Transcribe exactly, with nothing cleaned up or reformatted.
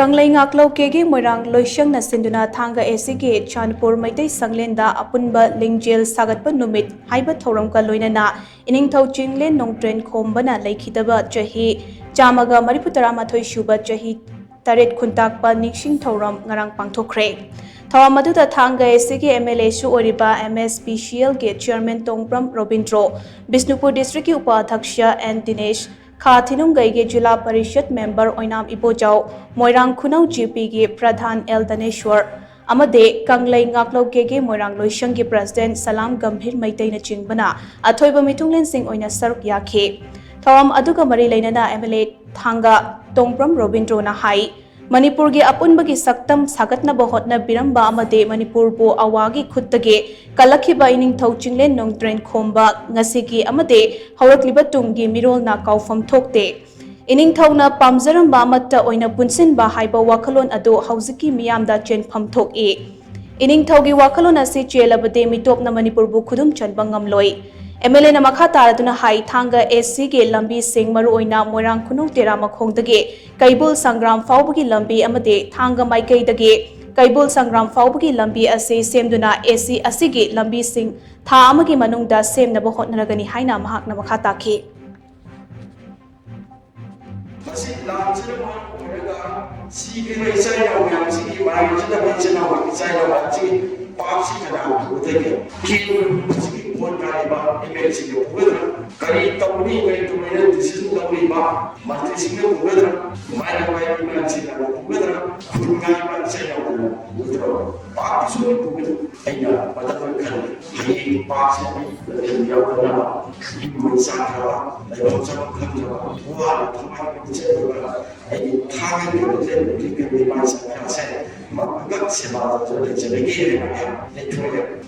ꯀꯪꯂꯩ ꯉꯥꯛꯂꯧ ꯀꯦꯒꯦ ꯃꯣꯏꯔꯥꯡ ꯂꯣꯏꯁꯪꯅ ꯁꯤꯟꯗꯨꯅ ꯊꯥꯡꯒ ꯑꯦꯁꯤꯒꯤ ꯆꯥꯟꯄꯨꯔ ꯃꯩꯇꯩ ꯁꯪꯂꯦꯟꯗ ꯑꯄꯨꯟꯕ ꯂꯤꯡꯖꯦꯜ ꯁꯥꯒꯠꯄ ꯅꯨꯃꯤꯠ ꯍꯥꯏꯕ ꯊꯧꯔꯝꯒ ꯂꯣꯏꯅꯅ ꯏꯅꯤꯡꯊꯧ ꯆꯤꯡꯂꯦꯟ ꯅꯣꯡꯗ꯭ꯔꯦꯟ ꯈꯣꯝꯕꯅ ꯂꯩꯈꯤꯗꯕ ꯆꯍꯤ ꯆꯥꯝꯃꯒ ꯃꯔꯤꯐꯨ ꯇꯔꯥꯃꯥꯊꯣꯏ ꯁꯨꯕ ꯆꯍꯤ ꯇꯔꯦꯠ ꯈꯨꯟꯇꯥꯛꯄ ꯅꯤꯡꯁꯤꯡ ꯊꯧꯔꯝ ꯉꯔꯥꯡ ꯄꯥꯡꯊꯣꯛꯈ꯭ꯔꯦ꯫ ꯊꯧꯔꯝ ꯑꯗꯨꯗ ꯊꯥꯡꯒ ꯑꯦꯁꯤꯒꯤ ꯑꯦꯝ ꯑꯦꯜ ꯑꯦꯁꯨ ꯑꯣꯏꯔꯤꯕ ꯑꯦꯝ ꯑꯦꯁ ꯄꯤ ꯁꯤ ꯑꯦꯜꯒꯤ ꯆꯤꯌꯔꯃꯦꯟ ꯇꯣꯡꯕ꯭ꯔꯝ ꯔꯣꯕꯤꯟꯗ꯭ꯔꯣ, ꯕꯤꯁꯅꯨꯄꯨꯔ ꯗꯤꯁꯇ꯭ꯔꯤꯛꯀꯤ ꯎꯄꯥꯙ꯭ꯌꯛꯁ ꯑꯦꯟ ꯗꯤꯅꯦꯁ, ꯈꯥ ꯊꯤꯅꯨꯡꯒꯩꯒꯤ ꯖꯤꯂꯥ ꯄꯔꯤꯁꯠ ꯃꯦꯝꯕꯔ ꯑꯣꯏꯅꯥꯝ ꯏꯕꯣꯖꯥꯎ, ꯃꯣꯏꯔꯥꯡ ꯈꯨꯅꯧ ꯖꯤ ꯄꯤꯒꯤ ꯄ꯭ꯔꯙꯥꯟ ꯑꯦꯜ ꯗꯅꯦꯁ꯭ꯋꯔ ꯑꯃꯗꯤ ꯀꯪꯂꯩ ꯉꯥꯛꯂꯧ ꯀꯦꯒꯦ ꯃꯣꯏꯔꯥꯡ ꯂꯣꯏꯁꯪꯒꯤ ꯄ꯭ꯔꯁꯤꯗꯦꯟꯠ ꯁꯂꯥꯝ ꯒꯝꯚꯤꯔ ꯃꯩꯇꯩꯅꯆꯤꯡꯕꯅ ꯑꯊꯣꯏꯕ ꯃꯤꯊꯨꯡꯂꯦꯟꯁꯤꯡ ꯑꯣꯏꯅ ꯁꯔꯨꯛ ꯌꯥꯈꯤ꯫ ꯊꯧꯔꯝ ꯑꯗꯨꯒ ꯃꯔꯤ ꯂꯩꯅꯅ ꯑꯦꯝ ꯑꯦꯜ ꯑꯦ ꯊꯥꯡꯒ ꯇꯣꯡꯕ꯭ꯔꯝ ꯔꯣꯕꯤꯟꯗ꯭ꯔꯣꯅ ꯍꯥꯏ, ꯃꯅꯤꯄꯨꯔꯒꯤ ꯑꯄꯨꯟꯕꯒꯤ ꯁꯛꯇꯝ ꯁꯥꯒꯠꯅꯕ ꯍꯣꯠꯅꯕꯤꯔꯝꯕ ꯑꯃꯗꯤ ꯃꯅꯤꯄꯨꯔꯕꯨ ꯑꯋꯥꯒꯤ ꯈꯨꯠꯇꯒꯤ ꯀꯜꯂꯛꯈꯤꯕ ꯏꯅꯤꯡꯊꯧ ꯆꯤꯡꯂꯦꯟ ꯅꯣꯡꯗ꯭ꯔꯦꯟ ꯈꯣꯝꯕ ꯉꯁꯤꯒꯤ ꯑꯃꯗꯤ ꯍꯧꯔꯛꯂꯤꯕ ꯇꯨꯡꯒꯤ ꯃꯤꯔꯣꯜꯅ ꯀꯥꯎꯐꯝ ꯊꯣꯛꯇꯦ꯫ ꯏꯅꯤꯡꯊꯧꯅ ꯄꯥꯝꯖꯔꯝꯕ ꯑꯃꯠꯇ ꯑꯣꯏꯅ ꯄꯨꯟꯁꯤꯟꯕ ꯍꯥꯏꯕ ꯋꯥꯈꯜꯂꯣꯟ ꯑꯗꯨ ꯍꯧꯖꯤꯛꯀꯤ ꯃꯤꯌꯥꯝꯗ ꯆꯦꯟꯐꯝ ꯊꯣꯛꯏ꯫ ꯏꯅꯤꯡꯊꯧꯒꯤ ꯋꯥꯈꯜꯂꯣꯟ ꯑꯁꯤ ꯆꯦꯜꯂꯕꯗꯤ ꯃꯤꯇꯣꯞꯅ ꯃꯅꯤꯄꯨꯔꯕꯨ ꯈꯨꯗꯨꯝ ꯆꯟꯕ ꯉꯝꯂꯣꯏ꯫ ꯑꯦꯝ ꯑꯦꯜ ꯑꯦꯅ ꯃꯈꯥ ꯇꯥꯔꯗꯨꯅ ꯍꯥꯏ, ꯊꯥꯡꯒ ꯑꯦꯁꯤꯒꯤ ꯂꯝꯕꯤꯁꯤꯡ, ꯃꯔꯨꯑꯣꯏꯅ ꯃꯣꯏꯔꯥꯡ ꯈꯨꯅꯧ ꯇꯦꯔꯥ ꯃꯈꯣꯡꯗꯒꯤ ꯀꯩꯕꯨꯜ ꯁꯪꯒ꯭ꯔꯥꯝ ꯐꯥꯎꯕꯒꯤ ꯂꯝꯕꯤ ꯑꯃꯗꯤ ꯊꯥꯡꯒ ꯃꯥꯏꯀꯩꯗꯒꯤ ꯀꯩꯕꯨꯜ ꯁꯪꯒ꯭ꯔꯥꯝ ꯐꯥꯎꯕꯒꯤ ꯂꯝꯕꯤ ꯑꯁꯤ ꯁꯦꯝꯗꯨꯅ ꯑꯦꯁꯤ ꯑꯁꯤꯒꯤ ꯂꯝꯕꯤꯁꯤꯡ ꯊꯥ ꯑꯃꯒꯤ ꯃꯅꯨꯡꯗ ꯁꯦꯝꯅꯕ ꯍꯣꯠꯅꯔꯒꯅꯤ ꯍꯥꯏꯅ ꯃꯍꯥꯛꯅ ꯃꯈꯥ ꯇꯥꯈꯤ꯫ ꯃꯁꯤ ꯂꯥꯟꯁꯤꯅ ꯃꯔꯝ ꯑꯣꯏꯔꯒ ꯁꯤꯈ꯭ꯔꯤꯕ ꯏꯆꯥ ꯏꯅꯥꯎ ꯃꯌꯥꯝꯁꯤꯒꯤ ꯃꯔꯥꯏꯁꯤꯗ ꯏꯆꯤꯟ ꯏꯅꯥꯎ ꯏꯆꯥ ꯏꯅꯥꯎ ꯃꯌꯥꯝꯁꯤꯒꯤ ꯄꯥꯞꯁꯤ ꯀꯅꯥꯅ ꯄꯨꯒꯗꯒꯦ? ꯀꯦꯟꯕ ꯁꯤꯒꯤ ꯚꯣꯠ ꯀꯥꯔꯤꯕ ꯑꯦꯝ ꯑꯦꯜ ꯑꯦꯁꯤꯡꯅ ꯄꯨꯒꯗ꯭ꯔꯥ? ꯀꯔꯤ ꯇꯧꯅꯤ, ꯀꯔꯤ ꯇꯧꯔꯣꯏꯅ ꯗꯤꯁꯤꯖꯟ ꯂꯧꯔꯤꯕ ꯃꯟꯇ꯭ꯔꯤꯁꯤꯡꯅ ꯄꯨꯒꯗ꯭ꯔꯥ? ꯃꯥꯏ ꯃꯥꯏ ꯏꯃꯥꯁꯤꯡꯅ ꯄꯨꯒꯗ꯭ꯔꯥ? ꯈꯨꯟ ꯉꯥꯛꯏꯕ ꯏꯆꯥ ꯏꯅꯥꯎ ꯃꯌꯥꯝꯅ ꯄꯨꯒꯗ꯭ꯔꯥ? ꯄꯥꯞꯁꯤ ꯁꯨꯡꯄꯨ ꯄꯨꯒꯗ꯭ꯔꯥ? ꯑꯩꯅ ꯃꯇꯝ ꯑꯃ ꯈꯜꯂꯤ, ꯍꯌꯦꯡ ꯄꯥꯞꯁꯤ ꯑꯩ ꯌꯥꯎꯗꯅꯕ ꯌꯨꯝ ꯃꯩ ꯆꯥꯛꯈ꯭ꯔꯕ, ꯂꯩꯐꯝ ꯆꯥꯐꯝ ꯈꯪꯗ꯭ꯔꯕ, ꯋꯥꯅ ꯊꯋꯥꯏ ꯆꯠꯂꯤꯕ ꯑꯩꯒꯤ ꯊꯥꯡꯒꯤ ꯂꯩꯖꯔꯤꯕ ꯀꯩꯀꯩ ꯃꯥꯏ ꯆꯥꯛꯈ꯭ꯔꯁꯦ ꯃꯄꯨꯡꯉꯛ ꯁꯦꯕꯥ ꯇꯧꯗꯨꯅ ꯂꯩꯖꯔꯒꯦ ꯍꯥꯏꯅ ꯂꯩꯊꯣꯛꯑꯦ꯫